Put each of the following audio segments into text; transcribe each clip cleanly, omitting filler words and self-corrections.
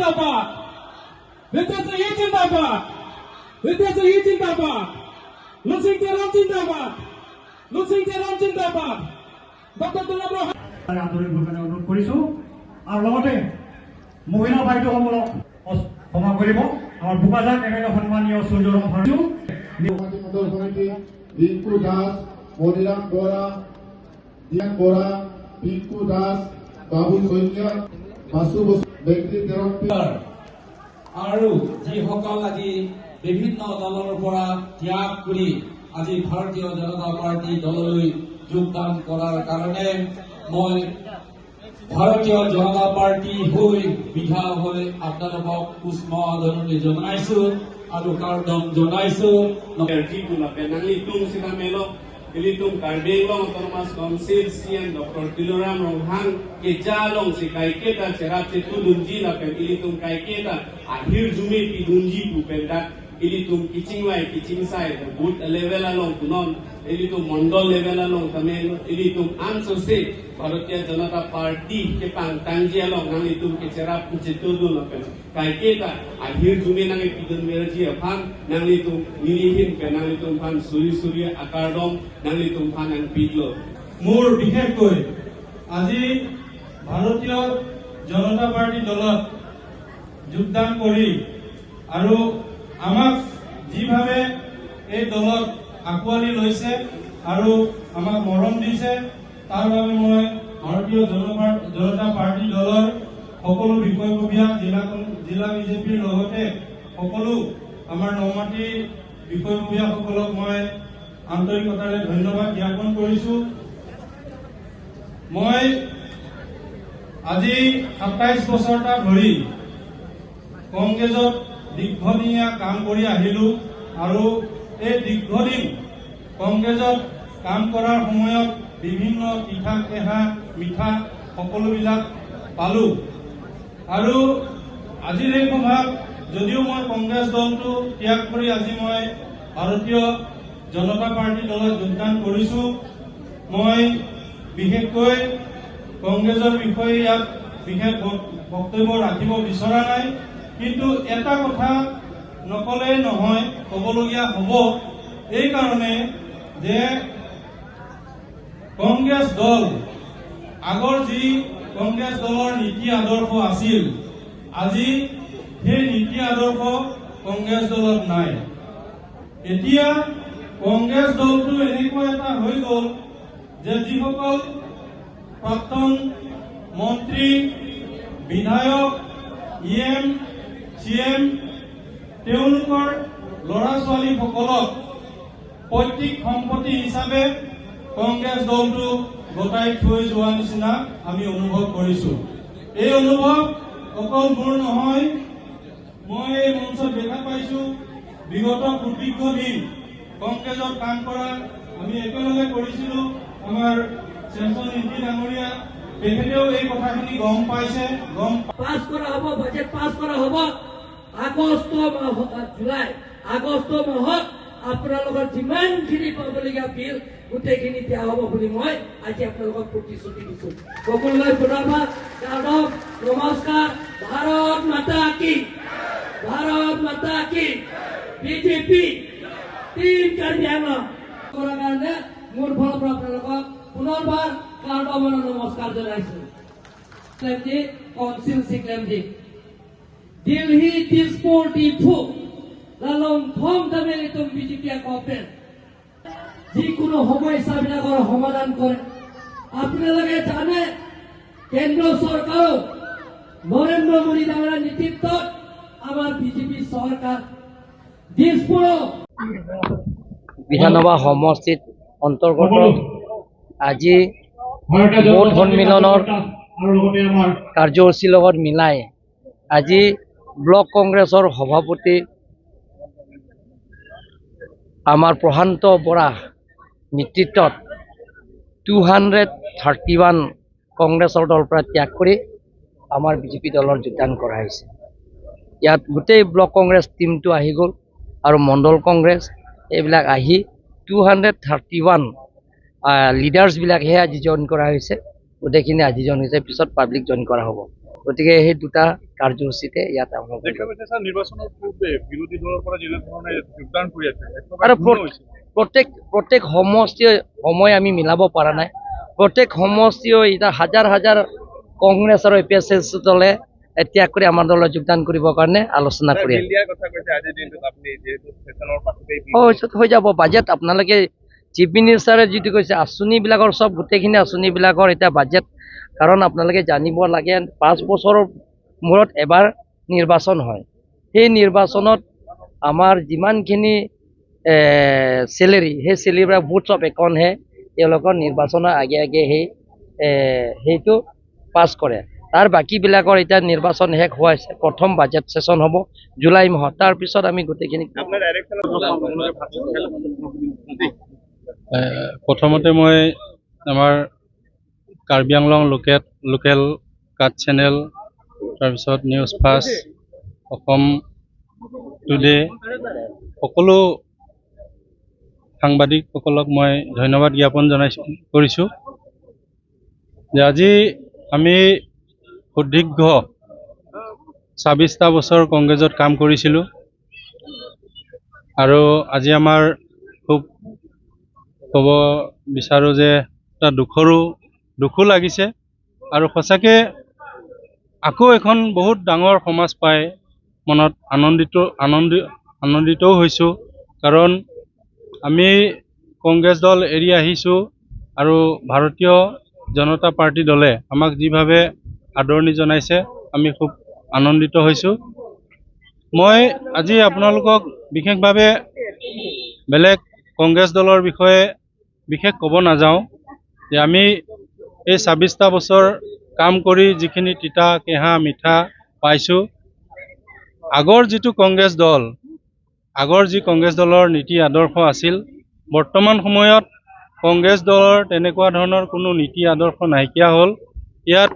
জিন্দাবাদ, বিদ্যাচি জিন্দাবাদ, বিদ্যাচি জিন্দাবাদ, লুসিং তেৰম জিন্দাবাদ, লুসিং তেৰম জিন্দাবাদ, ডক্টৰ দুৰ্লভ আদৰিবৰ কাৰণে অনুৰোধ কৰিছোঁ আৰু লগতে মহিলা বাইদেউসকলক ক্ষমা কৰিব। আমাৰ বোকাজান এম এল এ সন্মানীয় সূৰ্যৰাম ভাৰতী। মণ্ডল সমিতি ৰিংকু দাস, মণিৰাম বৰা, দিয়ান বৰা, পিংকু দাস, বাবু শইকীয়া, বাসু বসু, বেংকী তেৰং। আৰু যিসকল আজি বিভিন্ন দলৰ পৰা ত্যাগ কৰি আজি ভাৰতীয় জনতা পাৰ্টী দললৈ যোগদান কৰাৰ কাৰণে মই ভাৰতীয় জনতা পাৰ্টী হৈ বিধা হৈ আপোনালোকক উষ্ম আদৰণি জনাইছো আৰু কাৰ্ডম জনাইছো। Nang litung sitamelo ilitung Karbi Anglong Autonomous Council CM Dr. Tuliram Ronghang ke jalong si kaiketa cherap si tudunji la pen ilitung kaiketa ahir jumi pi dunji pu pen dat ilitung kichingwai kichingsai booth level along kunon ilitung mondol level along tamen ilitung anso se Bharatiya Janata Party ke pang tangji along nang litung ke cherap ku tudun la pen kaiketa ahir jumi nang pidun merji aphan nang litung nilihin pe nang litung phan suri suri akardom nang litung phan ang pidlo। মোৰ বিশেষকৈ আজি ভাৰতীয় জনতা party দলত যোগদান কৰি আৰু আমাক যিভাৱে এই দলত আঁকোৱালি লৈছে আৰু আমাক মৰম দিছে, তাৰ বাবে মই ভাৰতীয় জনতা পাৰ্টী দলৰ সকলো বিষয়ববীয়া, জিলা বিজেপিৰ লগতে সকলো আমাৰ নমাটি বিষয়ববীয়াসকলক মই আন্তৰিকতাৰে ধন্যবাদ জ্ঞাপন কৰিছো। মই আজি 27 বছৰটা ধৰি কংগ্ৰেছত দীৰ্ঘদিনীয়া কাম কৰি আহিলো আৰু এই দীৰ্ঘদিন কংগ্ৰেছত কাম কৰাৰ সময়ত বিভিন্ন তিতা কেহা মিঠা সকলোবিলাক পালো। আৰু আজিৰ এই সভাত যদিও মই কংগ্ৰেছ দলটো ত্যাগ কৰি আজি মই ভাৰতীয় জনতা পাৰ্টী দলত যোগদান কৰিছো, মই বিশেষকৈ কংগ্ৰেছৰ বিষয়ে ইয়াত বিশেষ বক্তব্য ৰাখিব বিচৰা নাই। কিন্তু এটা কথা নকলেই নহয়, ক'বলগীয়া হ'ব এইকাৰণে যে কংগ্ৰেছ দল আগৰ যি কংগ্ৰেছ দলৰ নীতি আদৰ্শ আছিল, আজি সেই নীতি আদৰ্শ কংগ্ৰেছ দলত নাই। এতিয়া কংগ্ৰেছ দলটো এনেকুৱা এটা হৈ গ'ল যে যিসকল প্ৰাক্তন মন্ত্ৰী, বিধায়ক, ই এম, চি এম, তেওঁলোকৰ ল'ৰা ছোৱালীসকলক পৈতৃক সম্পত্তি হিচাপে কংগ্ৰেছ দলটো গতাই থৈ যোৱা নিচিনা আমি অনুভৱ কৰিছো। এই অনুভৱ অকল মোৰ নহয়, মই এই মঞ্চত দেখা পাইছো, বিগত সুদীৰ্ঘ দিন কংগ্ৰেছত কাম কৰা আমি একেলগে কৰিছিলো। আমাৰ চেমচন ইংতি ডাঙৰীয়া, তেখেতেও এই কথাখিনি গম পাইছে, গম পাছ কৰা হ'ব, বাজেট পাছ কৰা হ'ব। আগষ্ট মাহত, জুলাই আগষ্ট মাহত আপোনালোকৰ যিমানখিনি পাবলগীয়া বিল গোটেইখিনি দিয়া হ'ব বুলি মই আজি আপোনালোকক প্ৰতিশ্ৰুতি দিছো। সকলোলৈ পুনৰবাৰ কাৰণ নমস্কাৰ। ভাৰত মাতা কি, ভাৰত মাতা কি, বিজেপি, টিম কাৰ্বি আংলং কৰাৰ কাৰণে মোৰ ফালৰ পৰা আপোনালোকক পুনৰবাৰ কাৰ্ডমৰ নমস্কাৰ জনাইছো। কাউন্সিল সিক্লেমজি দিল্লী, দিছপুৰ, ডিফু, লালং থম তামিল বিজেপি কংগ্ৰেছ যিকোনো সমস্যাবিলাকৰ সমাধান কৰে। আপোনালোকে জানে, কেন্দ্ৰ চৰকাৰো নৰেন্দ্ৰ মোদী ডাঙৰীয়াৰ নেতৃত্বত আমাৰ বিজেপি চৰকাৰ। দিছপুৰো বিধানসভা সমষ্টিত অন্তৰ্গত আজি বুথ সন্মিলনৰ কাৰ্যসূচীৰ লগত মিলাই আজি ব্লক কংগ্ৰেছৰ সভাপতি আমাৰ প্ৰশান্ত বৰা নেতৃত্বত 231 কংগ্ৰেছৰ দলৰ পৰা ত্যাগ কৰি আমাৰ বিজেপি দলত যোগদান কৰা হৈছে। ইয়াত গোটেই ব্লক কংগ্ৰেছ টীমটো আহি গ'ল আৰু মণ্ডল কংগ্ৰেছ এইবিলাক আহি 231 লিডাৰ্ছবিলাকহে আজি জইন কৰা হৈছে। গোটেইখিনি আজি জইন হৈছে, পিছত পাব্লিক জইন কৰা হ'ব। গতিকে সেই দুটা কাৰ্যসূচীতে ইয়াত আৰম্ভ আৰু প্ৰত্যেক সমষ্টিৰ সময় আমি মিলাব পৰা নাই। প্ৰত্যেক সমষ্টিও এতিয়া হাজাৰ হাজাৰ কংগ্ৰেছ আৰু এ পি এছ এছ দলে ত্যাগ কৰি আমাৰ দলত যোগদান কৰিবৰ কাৰণে আলোচনা কৰি হৈ যাব। বাজেট আপোনালোকে চিফ মিনিষ্টাৰে যিটো কৈছে আঁচনিবিলাকৰ চব গোটেইখিনি আঁচনিবিলাকৰ এতিয়া বাজেট, কাৰণ আপোনালোকে জানিব লাগে 5 বছৰৰ মূৰত এবাৰ নিৰ্বাচন হয়। সেই নিৰ্বাচনত আমাৰ যিমানখিনি চেলেৰি, সেই চেলেৰিবিলাক ভোটছ অফ একাউণ্টহে তেওঁলোকৰ নিৰ্বাচনৰ আগে আগে সেইটো পাছ কৰে। তাৰ বাকীবিলাকৰ এতিয়া নিৰ্বাচন শেষ হোৱা হৈছে, প্ৰথম বাজেট ছেছন হ'ব জুলাই মাহত, তাৰপিছত আমি গোটেইখিনি। প্ৰথমতে মই আমাৰ কাৰ্বি আংলং লোকেল কাট চেনেল, তাৰপিছত নিউজ ফাষ্ট, অসম টুডে, সকলো সাংবাদিকসকলক মই ধন্যবাদ জ্ঞাপন কৰিছোঁ যে আজি আমি সুদীৰ্ঘ 26টা বছৰ কংগ্ৰেছত কাম কৰিছিলোঁ আৰু আজি আমাৰ খুব ক'ব বিচাৰোঁ যে এটা দুখো লাগিছে আৰু সঁচাকৈ আকৌ এখন বহুত ডাঙৰ সমাজ পাই মনত আনন্দিতও হৈছোঁ। কাৰণ আমি কংগ্ৰেছ দল এৰি আহিছোঁ আৰু ভাৰতীয় জনতা পাৰ্টী দলে আমাক যিভাৱে আদৰণি জনাইছে আমি খুব আনন্দিত হৈছোঁ। মই আজি আপোনালোকক বিশেষভাৱে বেলেগ কংগ্ৰেছ দলৰ বিষয়ে বিশেষ ক'ব নাযাওঁ যে আমি এই 26টা বছৰ কাম কৰি যিখিনি তিতা কেঁহা মিঠা পাইছোঁ, আগৰ যিটো কংগ্ৰেছ দল, আগৰ যি কংগ্ৰেছ দলৰ নীতি আদৰ্শ আছিল, বৰ্তমান সময়ত কংগ্ৰেছ দলৰ তেনেকুৱা ধৰণৰ কোনো নীতি আদৰ্শ নাইকিয়া হ'ল। ইয়াত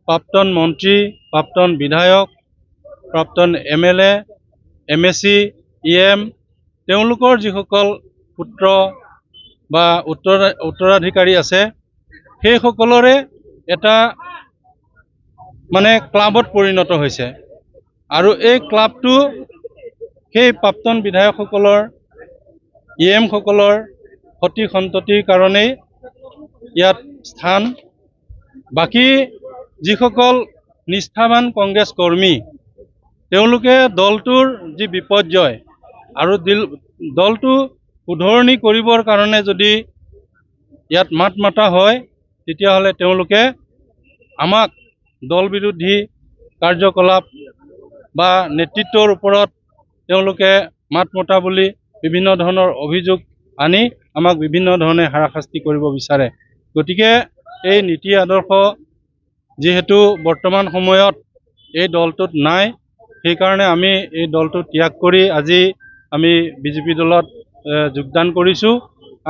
প্ৰাক্তন মন্ত্ৰী, প্ৰাক্তন বিধায়ক, প্ৰাক্তন M L A, M S C, E M, তেওঁলোকৰ যিসকল পুত্ৰ বা উত্তৰাধিকাৰী আছে সেইসকলৰে এটা মানে ক্লাবত পৰিণত হৈছে আৰু এই ক্লাবটো সেই প্ৰাক্তন বিধায়কসকলৰ, ই এমসকলৰ সতি সন্ততিৰ কাৰণেই ইয়াত স্থান। বাকী যিসকল নিষ্ঠাবান কংগ্ৰেছ কৰ্মী, তেওঁলোকে দলটোৰ যি বিপৰ্যয় আৰু দলটো শুধৰণি কৰিবৰ কাৰণে যদি ইয়াত মাত মাতা হয়, তেতিয়াহ'লে তেওঁলোকে আমাক দল বিৰোধী কাৰ্যকলাপ বা নেতৃত্বৰ ওপৰত তেওঁলোকে মাত মতা বুলি বিভিন্ন ধৰণৰ অভিযোগ আনি আমাক বিভিন্ন ধৰণে হাৰাশাস্তি কৰিব বিচাৰে। গতিকে এই নীতি আদৰ্শ যিহেতু বৰ্তমান সময়ত এই দলটোত নাই, সেইকাৰণে আমি এই দলটো ত্যাগ কৰি আজি আমি বিজেপি দলত যোগদান কৰিছোঁ।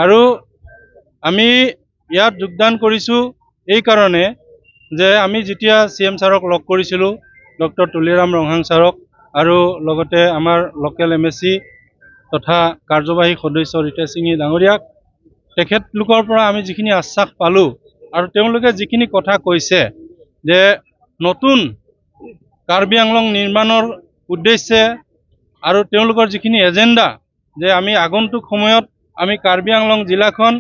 আৰু আমি ইয়াত যোগদান কৰিছোঁ এইকাৰণে যে আমি যেতিয়া চি এম ছাৰক লগ কৰিছিলোঁ, ডক্টৰ তুলিৰাম ৰংহাং ছাৰক, আৰু লগতে আমাৰ লোকেল এম এছ চি তথা কাৰ্যবাহী সদস্য ৰিতেশ সিঙী ডাঙৰীয়াক, তেখেতলোকৰ পৰা আমি যিখিনি আশ্বাস পালোঁ আৰু তেওঁলোকে যিখিনি কথা কৈছে যে নতুন কাৰ্বি আংলং নিৰ্মাণৰ উদ্দেশ্যে আৰু তেওঁলোকৰ যিখিনি এজেণ্ডা যে আমি আগন্তুক সময়ত আমি কাৰ্বি আংলং জিলাখন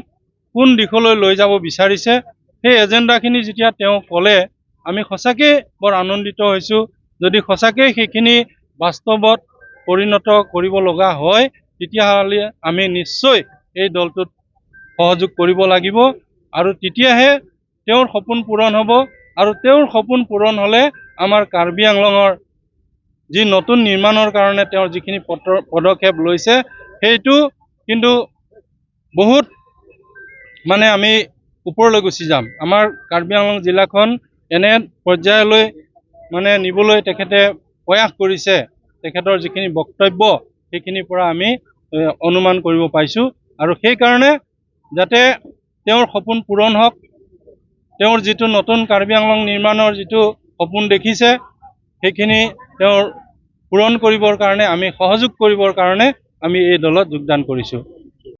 কোন দিশলৈ লৈ যাব বিচাৰিছে, সেই এজেণ্ডাখিনি যেতিয়া তেওঁ ক'লে আমি সঁচাকৈ বৰ আনন্দিত হৈছোঁ। যদি সঁচাকৈ সেইখিনি বাস্তৱত পৰিণত কৰিব লগা হয়, তেতিয়াহ'লে আমি নিশ্চয় এই দলটোত সহযোগ কৰিব লাগিব আৰু তেতিয়াহে তেওঁৰ সপোন পূৰণ হ'ব। আৰু তেওঁৰ সপোন পূৰণ হ'লে আমাৰ কাৰ্বি আংলঙৰ যি নতুন নিৰ্মাণৰ কাৰণে তেওঁৰ যিখিনি পদক্ষেপ লৈছে, সেইটো কিন্তু বহুত মানে আমি ওপৰলৈ গুচি যাম। আমাৰ কাৰ্বি আংলং জিলাখন এনে পৰ্যায়লৈ মানে নিবলৈ তেখেতে প্ৰয়াস কৰিছে। তেখেতৰ যিখিনি বক্তব্য সেইখিনিৰ পৰা আমি অনুমান কৰিব পাইছোঁ আৰু সেইকাৰণে যাতে তেওঁৰ সপোন পূৰণ হওক, তেওঁৰ যিটো নতুন কাৰ্বি আংলং নিৰ্মাণৰ যিটো সপোন দেখিছে সেইখিনি তেওঁৰ পূৰণ কৰিবৰ কাৰণে আমি সহযোগ কৰিবৰ কাৰণে আমি এই দলত যোগদান কৰিছোঁ।